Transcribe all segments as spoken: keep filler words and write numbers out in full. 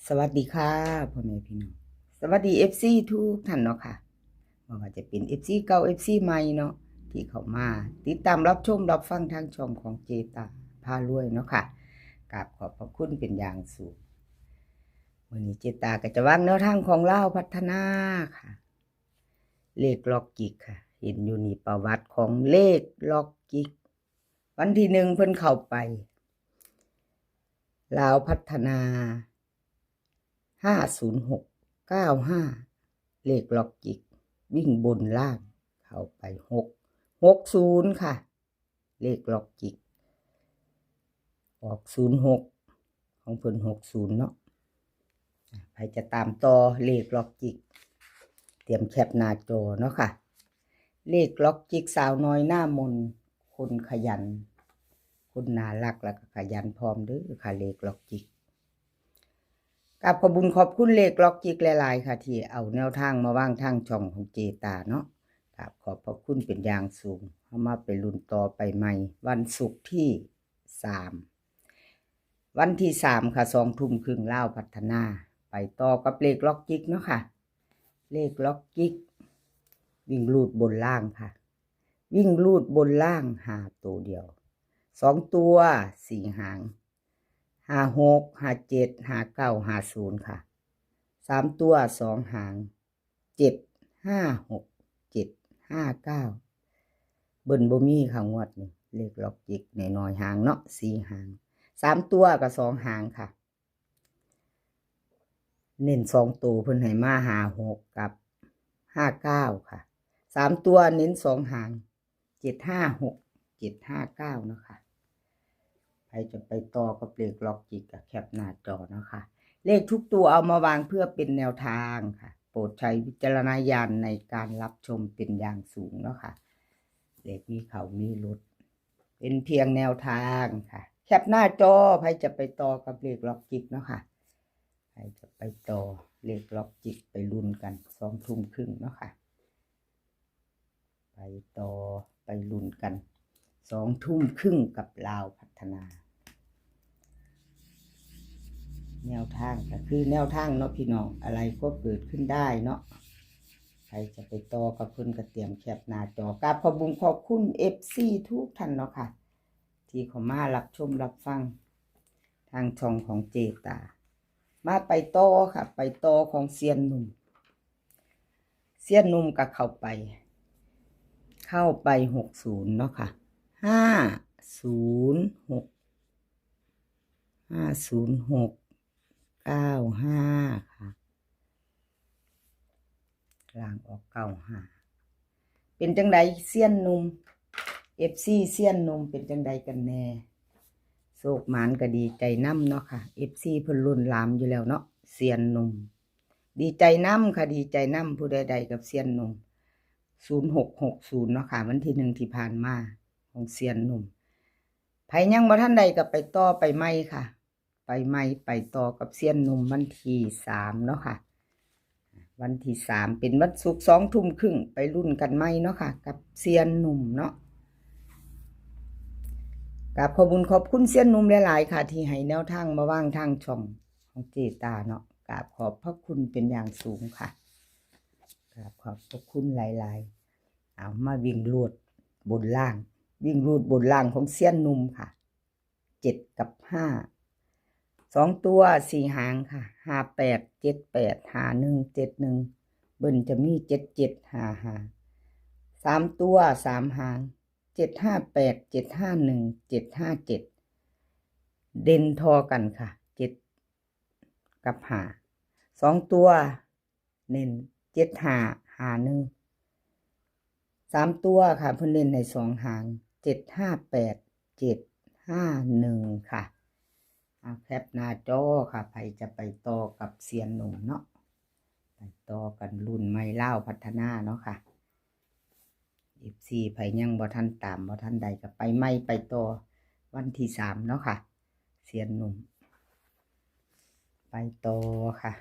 สวัสดีค่ะ พ่อแม่พี่น้อง สวัสดี เอฟซี ทุกท่านเนาะค่ะ บ่ว่าจะเป็น เอฟซี เก่า เอฟซี ใหม่เนาะ ที่เข้ามาติดตามรับชมรับฟังทางช่องของเจตาพารวยเนาะค่ะ กราบขอบพระคุณเป็นอย่างสูง มื้อนี้เจตาก็จะวางแนวทางของลาวพัฒนาค่ะ เลขล็อกจิกค่ะ เห็นอยู่นี่ประวัติของเลขล็อกจิก วันที่หนึ่งเพิ่นเข้าไป ลาวพัฒนา ห้าศูนย์หก เก้าห้า เลขล็อกจิก วิ่งบนล่าง เข้าไป หก หกศูนย์ ค่ะ เลขล็อกจิก ออก ศูนย์หก ของเพิ่น หกศูนย์ เนาะ อ่ะ ใครจะตามต่อเลขล็อกจิก เตรียมแคปหน้าจอเนาะค่ะ เลขล็อกจิกสาวน้อยหน้ามน คนขยัน คนน่ารักแล้วก็ขยันพร้อมเด้อค่ะ เลขล็อกจิก กราบขอบบุญขอบคุณเลขล็อกจิกหลายๆค่ะ ที่เอาแนวทางมาวางทางช่องของเจตาเนาะ กราบขอบพระคุณเป็นอย่างสูง เฮามาไปลุ้นต่อไปใหม่ วันศุกร์ที่ สาม วันที่ สาม ค่ะ สองทุ่มครึ่ง ลาวพัฒนา ไปต่อกับเลขล็อกจิกเนาะค่ะ เลขล็อกจิก วิ่งรูดบนล่างค่ะ วิ่งรูดบนล่าง ห้าตัวเดียว สองตัว สี่หาง ห้าหก ห้าเจ็ด ห้าเก้า ห้าศูนย์ ค่ะ สามตัว สองหาง เจ็ดห้าหก เจ็ดห้าเก้า เบิ้ลบ่มีค่ะงวดนี้ เลขล็อกจิกน้อยๆหางเนาะ สี่หาง สามตัวก็สองหางค่ะ เน้นสองตัวเพิ่นให้มา ห้าหก กับ ห้าเก้า ค่ะ สามตัวเน้นสองหาง เจ็ดห้าหก เจ็ดห้าเก้า เนาะค่ะ ใครจะไปต่อกับเลขล็อกจิกก็แคปหน้าจอเนาะค่ะ เลขทุกตัวเอามาวางเพื่อเป็นแนวทางค่ะ โปรดใช้วิจารณญาณในการรับชมเป็นอย่างสูงเนาะค่ะ เลขมีเข้ามีหลุด เป็นเพียงแนวทางค่ะ แคปหน้าจอ ใครจะไปต่อกับเลขล็อกจิกเนาะค่ะ ใครจะไปต่อเลขล็อกจิกไปลุ้นกัน สองทุ่มครึ่งเนาะค่ะ ไปต่อไปลุ้นกัน สองทุ่มครึ่งกับลาวพัฒนา แนวทางก็คือแนวทางเนาะพี่น้อง อะไรก็เกิดขึ้นได้เนาะ ใครจะไปต่อกับเพิ่นก็เตรียมแคปหน้าจอ กราบขอบบุญขอบคุณ เอฟซี ทุกท่านเนาะค่ะ ที่เข้ามารับชมรับฟัง ทางช่องของเจตา มาไปต่อค่ะ ไปต่อของเซียนหนุ่ม เซียนหนุ่มก็เข้าไป เข้าไป หกศูนย์ เนาะค่ะ ห้าศูนย์หก ห้าศูนย์หก เก้าห้า ค่ะ ล่างออก เก้าห้า เป็นจังใดเซียนหนุ่ม เอฟซี เซียนหนุ่มเป็นจังใดกันแน่ โชคหมานก็ดีใจนำเนาะค่ะ เอฟซี เพิ่นลุ้นหลามอยู่แล้วเนาะ เซียนหนุ่ม ดีใจนำค่ะ ดีใจนำ ผู้ใดๆกับเซียนหนุ่ม ศูนย์หกหกศูนย์ เนาะค่ะ วันที่หนึ่งที่ผ่านมา ของเซียนหนุ่ม ไผยังบ่ทันใดก็ไปต่อไปใหม่ค่ะ ไปใหม่ไปต่อกับเซียนหนุ่มวันที่ สาม เนาะค่ะ วันที่ สาม เป็นวันศุกร์ สองทุ่มครึ่ง ไปลุ้นกันใหม่เนาะค่ะ กับเซียนหนุ่มเนาะ กราบขอบบุญขอบคุณเซียนหนุ่มหลายๆค่ะ ที่ให้แนวทางมาวางทางช่องของเจตาเนาะ กราบขอบพระคุณเป็นอย่างสูงค่ะ กราบขอบพระคุณหลายๆ เอามาวิ่งรูดบนล่าง วิ่งรูดบนล่างของเซียนหนุ่มค่ะ เจ็ดกับห้า สองตัวสี่หางค่ะ ห้าแปด เจ็ดแปด ห้าหนึ่ง เจ็ดหนึ่ง เบิ้ลจะมี เจ็ดเจ็ด ห้าห้า สามตัวสามหาง เจ็ดห้าแปด เจ็ดห้าหนึ่ง เจ็ดห้าเจ็ด เด่นทอกันค่ะ เจ็ดกับห้า สองตัว เน้น เจ็ดห้า ห้าหนึ่ง สามตัวค่ะ เพิ่นเน้นให้สองหาง เจ็ดห้าแปด เจ็ดห้าหนึ่ง ค่ะ เอาแคปหน้าจอค่ะ ไผจะไปต่อกับเซียนหนุ่มเนาะ ไปต่อกันรุ่นใหม่ลาวพัฒนาเนาะค่ะ เอฟซี ไผยังบ่ทันตามบ่ทันใดก็ไปใหม่ไปต่อ วันที่ สาม เนาะค่ะ เซียนหนุ่ม ไปต่อค่ะ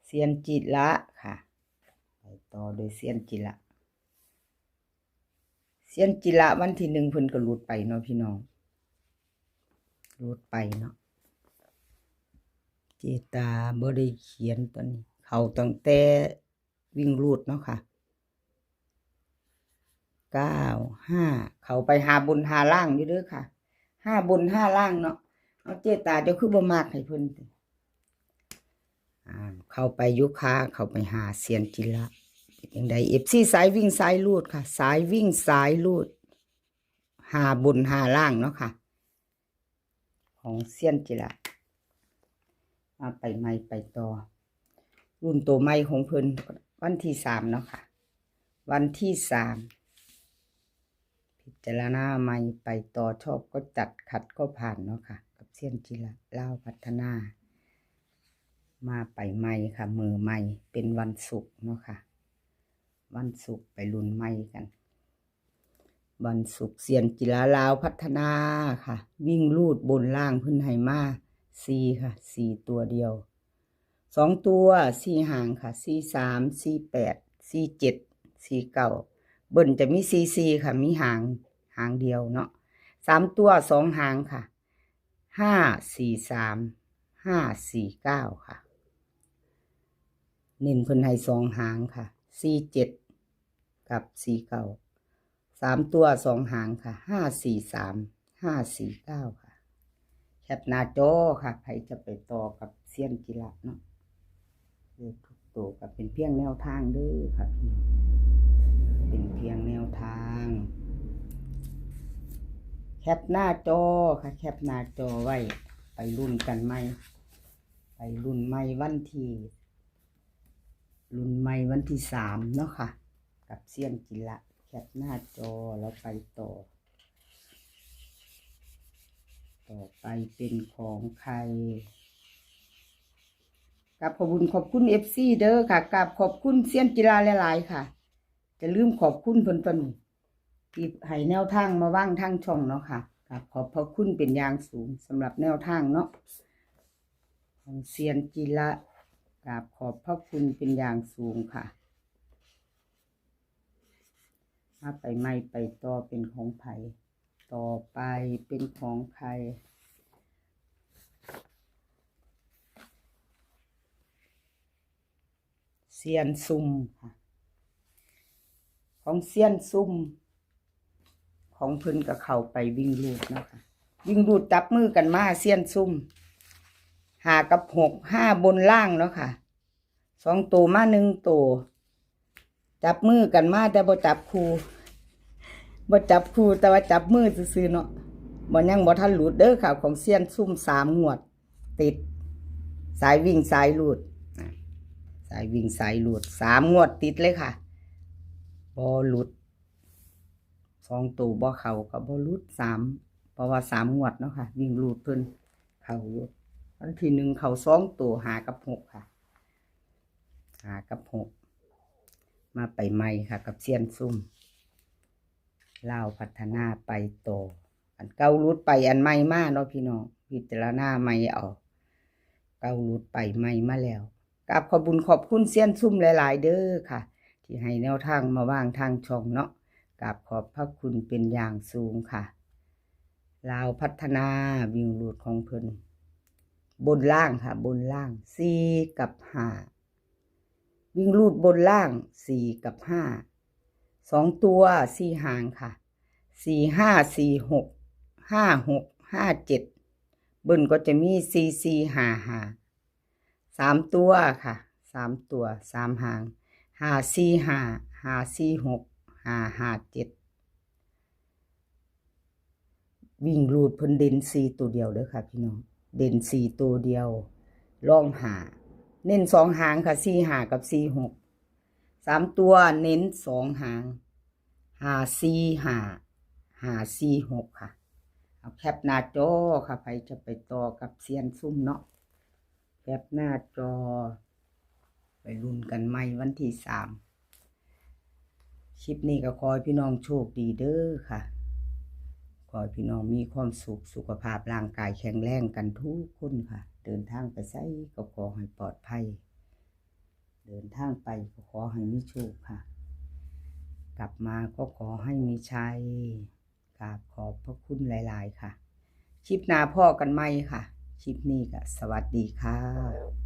เซียนจิละค่ะ ไปต่อโดยเซียนจิละ เซียนจิละวันที่ หนึ่ง เพิ่นก็หลุดไปเนาะพี่น้อง หลุดไปเนาะ เจตาบ่ได้เขียนตัวนี้ เข้าตั้งแต่วิ่งรูดเนาะค่ะ เก้าห้า เข้าไปหาบนหาล่างอยู่เด้อค่ะ ห้าบนห้าล่างเนาะ เอาเจตาเจ้าคือบ่มักให้เพิ่นติ อ่า เข้าไปอยู่ค่ะ เข้าไปหาเซียนจิระ เป็นจั่งใด เอฟซี สายวิ่งสายรูดค่ะ สายวิ่งสายรูด ห้าบนห้าล่างเนาะค่ะ ของเซียนจิระ มาไปใหม่ไปต่อ รุ่นตัวใหม่ของเพิ่น วันที่สามเนาะค่ะ วันที่สาม พิจารณาใหม่ไปต่อ ชอบก็จัด ขัดก็ผ่านเนาะค่ะ กับเซียนจิระ ลาวพัฒนา มาไปใหม่ค่ะ มือใหม่ เป็นวันศุกร์เนาะค่ะ วันศุกร์ไปรุ่นใหม่กัน วันศุกร์เซียนจิระ ลาวพัฒนาค่ะ วิ่งรูดบนล่างเพิ่นให้มา สี่ค่ะ สี่ตัวเดียว สองตัว สี่หางค่ะ สี่สาม สี่แปด สี่เจ็ด สี่เก้า เบิ้ลจะมี สี่สี่ ค่ะ มีหาง หางเดียวเนาะ สามตัว สองหางค่ะ ห้าสี่สาม ห้าสี่เก้า ค่ะ เน้นเพิ่นให้สองหางค่ะ สี่เจ็ด กับ สี่เก้า สามตัว สองหางค่ะ ห้าสี่สาม ห้าสี่เก้า ค่ะ แคปหน้าจอค่ะ ใครจะไปต่อกับเซียนจิระเนาะ เลขทุกตัวก็เป็นเพียงแนวทางเด้อค่ะพี่น้อง เป็นเพียงแนวทาง แคปหน้าจอค่ะ แคปหน้าจอไว้ ไปรุ่นกันใหม่ ไปรุ่นใหม่วันที่ รุ่นใหม่วันที่สามเนาะค่ะ กับเซียนจิระ แคปหน้าจอแล้วไปต่อ ต่อไปเป็นของใคร กราบขอบคุณขอบคุณ เอฟซี เด้อค่ะ กราบขอบคุณเซียนจิระหลายๆค่ะ จะลืมขอบคุณเพิ่นตัวนี้ ที่ให้แนวทางมาวางทางช่องเนาะค่ะ กราบขอบพระคุณเป็นอย่างสูงสำหรับแนวทางเนาะ ของเซียนจิระ กราบขอบพระคุณเป็นอย่างสูงค่ะ มาไปใหม่ไปต่อเป็นของไผ ต่อไปเป็นของใคร เซียนซุ่มค่ะ ของเซียนซุ่ม ของเพิ่นก็เข้าไปวิ่งรูดเนาะค่ะ วิ่งรูดจับมือกันมาเซียนซุ่ม ห้ากับหก ห้าบนล่างเนาะค่ะ สองตัวมาหนึ่งตัว จับมือกันมาแต่บ่จับคู่ บ่จับคู่แต่ว่าจับมือซื่อๆเนาะ บ่ยังบ่ทันหลุดเด้อค่ะ ของเซียนซุ่มสามงวดติด สายวิ่งสายรูด อ่ะ สายวิ่งสายรูด สามงวดติดเลยค่ะ บ่หลุด สองตัวบ่เข้าก็บ่หลุด สาม เพราะว่าสามงวดเนาะค่ะ วิ่งรูดเพิ่นเข้าอยู่ วันที่หนึ่งเข้าสองตัว ห้ากับหกค่ะ ห้ากับหก มาไปใหม่ค่ะ กับเซียนซุ่ม ลาวพัฒนาไปต่อ อันเก่าหลุดไปอันใหม่มาเนาะพี่น้อง พิจารณาใหม่เอา เก่าหลุดไปใหม่มาแล้ว กราบขอบบุญขอบคุณเซียนซุ่มหลายๆเด้อค่ะ ที่ให้แนวทางมาวางทางช่องเนาะ กราบขอบพระคุณเป็นอย่างสูงค่ะ ลาวพัฒนาวิ่งรูดของเพิ่น บนล่างค่ะ บนล่าง สี่กับห้า วิ่งรูดบนล่าง สี่กับห้า สองตัว สี่หางค่ะ สี่ห้า สี่หก ห้าหก ห้าเจ็ด เบิ้ลก็จะมี สี่สี่ ห้าห้า สามตัวค่ะ สามตัว สามหาง ห้าสี่ห้า ห้าสี่หก ห้าห้าเจ็ด วิ่งรูดเพิ่นเด่นสี่ตัวเดียวเด้อค่ะพี่น้อง เด่นสี่ตัวเดียว รองห้า เน้นสองหางค่ะ สี่ห้า กับ สี่หก สามตัวเน้นสองหาง ห้าสี่ห้า ห้าสี่หก ค่ะ เอาแคปหน้าจอค่ะ ใครจะไปต่อกับเซียนซุ่มเนาะ แคปหน้าจอ ไปลุ้นกันใหม่วันที่สาม คลิปนี้ก็ขอให้พี่น้องโชคดีเด้อค่ะ ขอให้พี่น้องมีความสุข สุขภาพร่างกายแข็งแรงกันทุกคนค่ะ เดินทางไปไสก็ขอให้ปลอดภัย เดินทางไปก็ขอให้มีโชคค่ะ กลับมาก็ขอให้มีชัย กราบขอบพระคุณหลายๆค่ะ คลิปหน้าพ้อกันใหม่ค่ะ คลิปนี้ก็สวัสดีค่ะ